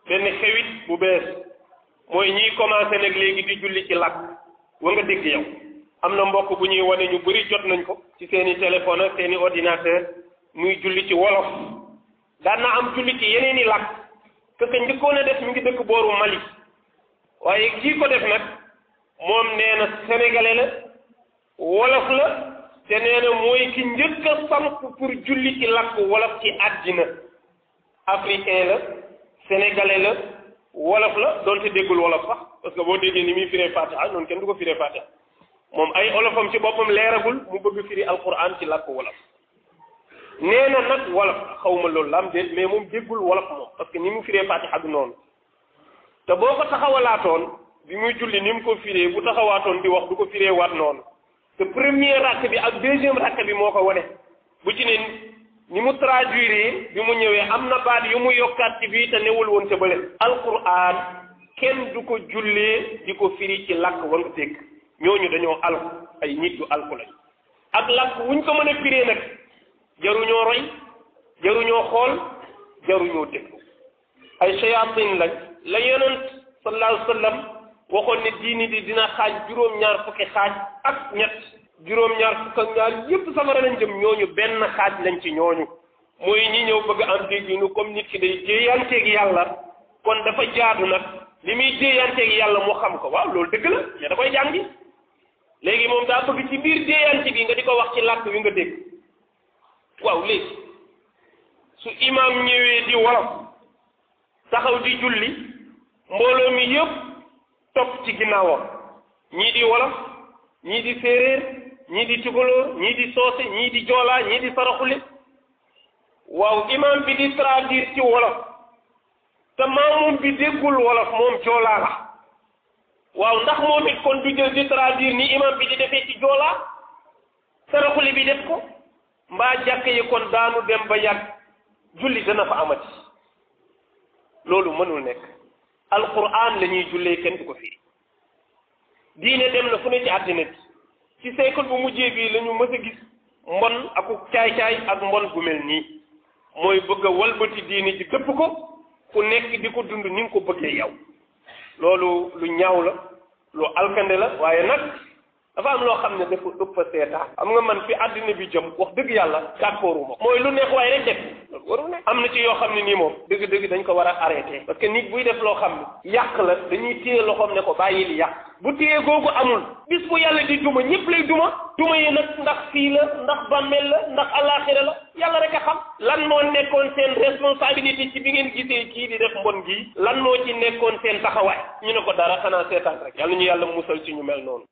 benn xewit bu bees mooy ñiy commencé nag léegi di julli ci làkk wa nga dégg yow am na mbokk bu ñuy wane ñu bëri jot nañ ko ci seeni téléphone ak seeni ordinateur muy julli ci wolof daan na am julli ci yeneen i làkk que njëkkoon a def mi ngi dëkk booru Mali waaye kii ko def nag moom nee na sénégalais la wolof la te nee na mooy ki njëkk a samp pour julli ci làkk wolof ci àddina africain la sénégalais la wolof la doonte déggul wolof sax parce que boo déggee ni muy firee Fatiha noonu kenn du ko firee Fatiha moom ay olofam ci boppam leeragul mu bëgg firi alquran ci làkk wolof nee na nag wolof xawma loolu la am déet mais moom déggul wolof moom parce que ni mu firee Fatiha du noonu te boo ko taxawalaatoon bi muy julli ni mu ko firee bu taxawaatoon di wax du ko firee waat noonu te premier rakk bi ak deuxième rakk bi moo ko wane bu ci ne ni mu traduire bi mu ñëwee am na baat yu mu yokkaat ci bii te newul woon ca bële alquran kenn du ko jullee di ko firi ci làkk wa nga dégg ñooñu dañoo alku ay nit yu alku lañ ak làkk wuñ ko mën a firee nag jaruñoo roy jaruñoo xool jaruñoo déglu ay shayatin lañ la yonent sallallahu alayhi wa sallam waxoon ne diini di dina xaaj juróom-ñaar fukki xaaj ak ñett juróom-ñaar fukk ak ñaar yépp safara lañ jëm ñooñu benn xaaj lañ ci ñooñu mooy ñi ñëw bëgg am dégginu comme nit ki day jéeyanteeg yàlla kon dafa jaadu nag li muy jéeyanteeg yàlla mu xam ko waaw loolu dëgg la mais da koy jàngi léegi moom daa bëgg ci biir jéeyante bi nga di ko wax ci làkk wi nga dégg waaw léegi su imaam ñëwee di wolof taxaw di julli mbooloo mi yëpp topp ci ginnaawam ñii di wolof ñii di séeréer ñii di tukulóor ñii di soose ñii di joolaa ñii di saraxule waaw imaam bi di traduire ci wolof te maamum bi déggul wolof moom joolaa la waaw ndax moom it kon du jël di traduire ni imaam bi di defee ci joolaa saraxule bi def ko mbaa jàkk yi kon daanu dem ba yàgg julli dana fa amati loolu mënul nekk alquran la ñuy jullee kenn du ko firi diine dem na fu ne ci àddina bi ci siècle bu mujjee bii la ñu mës a gis mbon aku caay-caay ak mbon gu mel nii mooy bëgg a walbati diine ji dëpp ko ku nekk di ko dund ni nga ko bëggee yow loolu lu ñaaw la lu alkande la waaye nag dafa am loo xam ne dafa ëpp a seetaan am nga man fi àddina bi jëm wax dëgg yàlla d'accorduma mooy lu neex waaye rek def loolu waru ne am na ci yoo xam ne nii moom dëgg-dëgg dañ ko war a arrêté parce que nit buy def loo xam ne yàq la dañuy téye loxoom ne ko bàyyil yàq bu téye googu amul bis bu yàlla di duma ñëpp lay duma yi nag ndax fii la ndax bàmmeel la ndax alaxira la yàlla rek a xam lan moo nekkoon seen responsabilité ci bi ngeen gisee kii di def mbon gii lan moo ci nekkoon seen taxawaay ñu ne ko dara xanaa seetaan rek yàlla ñu yàlla musal ci ñu mel noonu